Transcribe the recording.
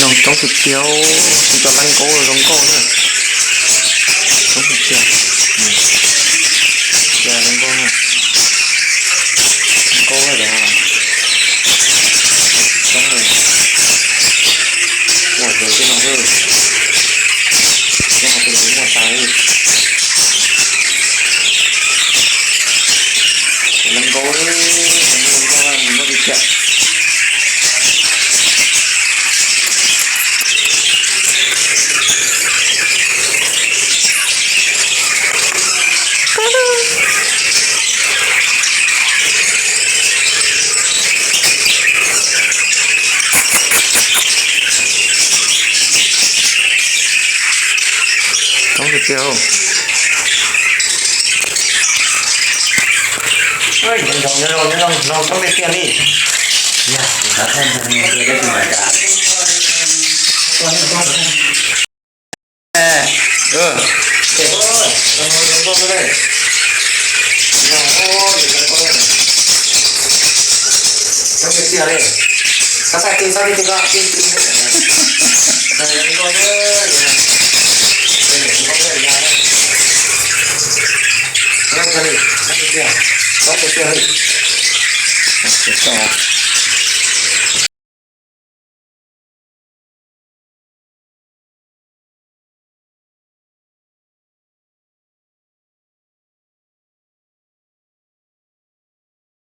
Coob tiag tiag, cov lab nkaub zoo nkauj na. Coob tiag tiag. Cov lab nkaub na. Nkaub lawm. Coob lawm. Ua yog tej no xwb. Tej no tus no muaj tas li. Cov lab nkaub, cov lab nkaub muaj li tiag. Coob tiag tiag. Nyob zoo, nyob zoo, nyob zoo, coob tiag tiag li. Coob tiag tiag li. Koj txhob tij, txhob tij, tij koj tij. Coob tiag tiag li. Coob tiag tiag li.